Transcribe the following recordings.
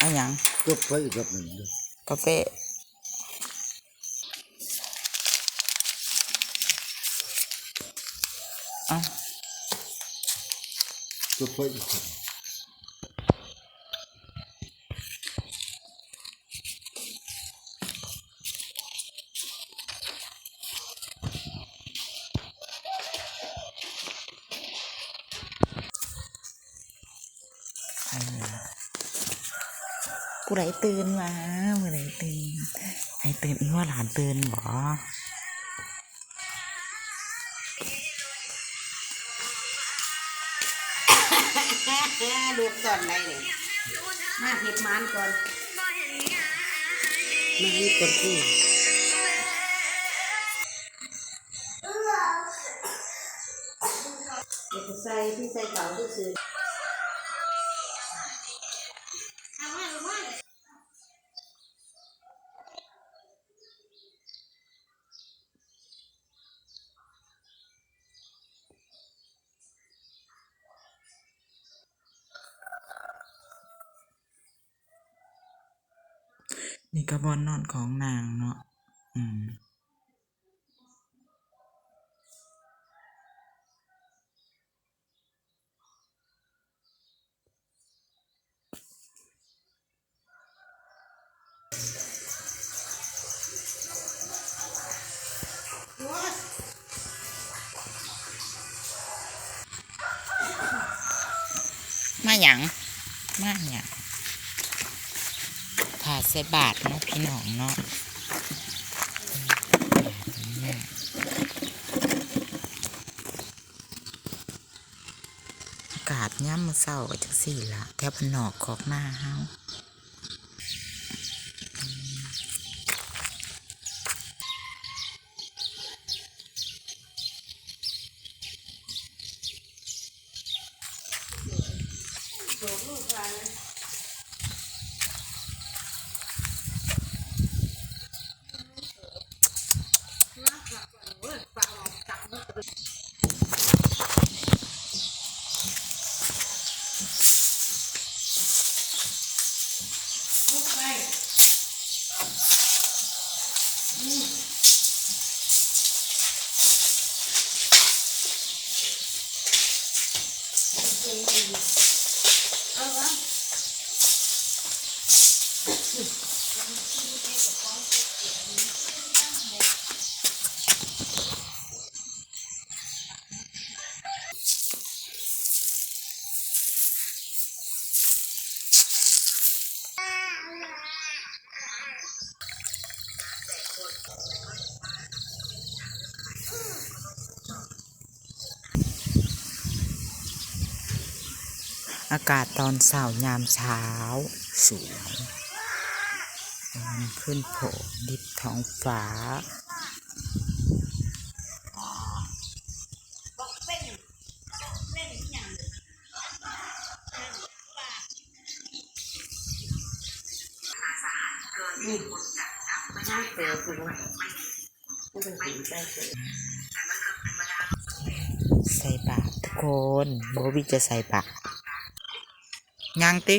ອາຫຍັງ? ກາເຟອີກກັບໜຶ່ງເດີ ກາເຟ. ເອົາ ກາເຟອີກຄັບ. ຜູ້ໃດຕື່ນວະ? ຜູ້ໃດຕື່ນ? ໃຜຕື່ນ? ອີ່ຫົວຫຼານຕື່ນບໍ? ລູກຕອນໃດນີ້? ມາເຮັດໝານກ່ອນ ມາເຮັດກ່ອນຊິ. ເຮັດໃສ່ ທີ່ໃສ່ເຕົາຊື່ໆ. ນີ້ກະບ່ອນນອນຂອງນາງເນາະ. ອືມ. ມາຫຍັງ? ມາຫຍັງ? ຖ້າໃສ່ບາດເນາະ ພີ່ນ້ອງເນາະ. ອາກາດຍາມມື້ເຊົ້າກໍຈັ່ງຊີ້ລະ ແຖວບ້ານນອກຄອກນາເຮົາ. ອາກາດຕອນເຊົ້າຍາມເຊົ້າສວຍ ແສງຂຶ້ນໂຜດລິບທ້ອງຟ້າ. ໃສ່ບາດທຸກຄົນ ໂບວິຈະໃສ່ບາດ ຍັງຕິ.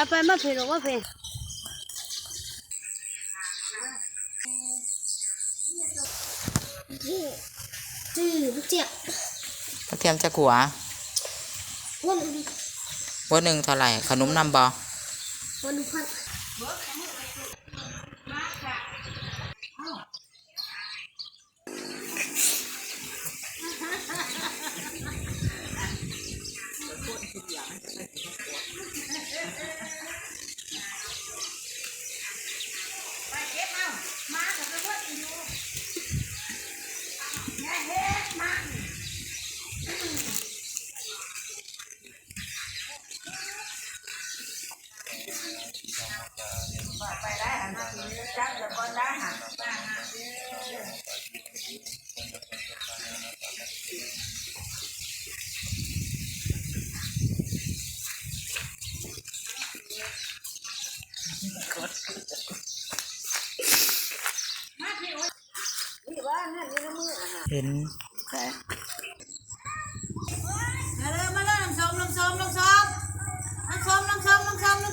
ໄປໆ ມາເພ ມາເພ. ຊື້ບັກທຽມ ບັກທຽມຈັກຫົວ? ຫົວໜຶ່ງ. ຫົວໜຶ່ງເທົ່າໃດ? ຂະໜົມນຳບໍ່? ຫົວໜຶ່ງພັນ. ເຫັນແສງ. ມາເດີ ມາເດີ ນ້ຳສົ້ມ ນ້ຳສົ້ມ ນ້ຳສົ້ມ ນ້ຳສົ້ມ ນ້ຳສົ້ມ ນ້ຳ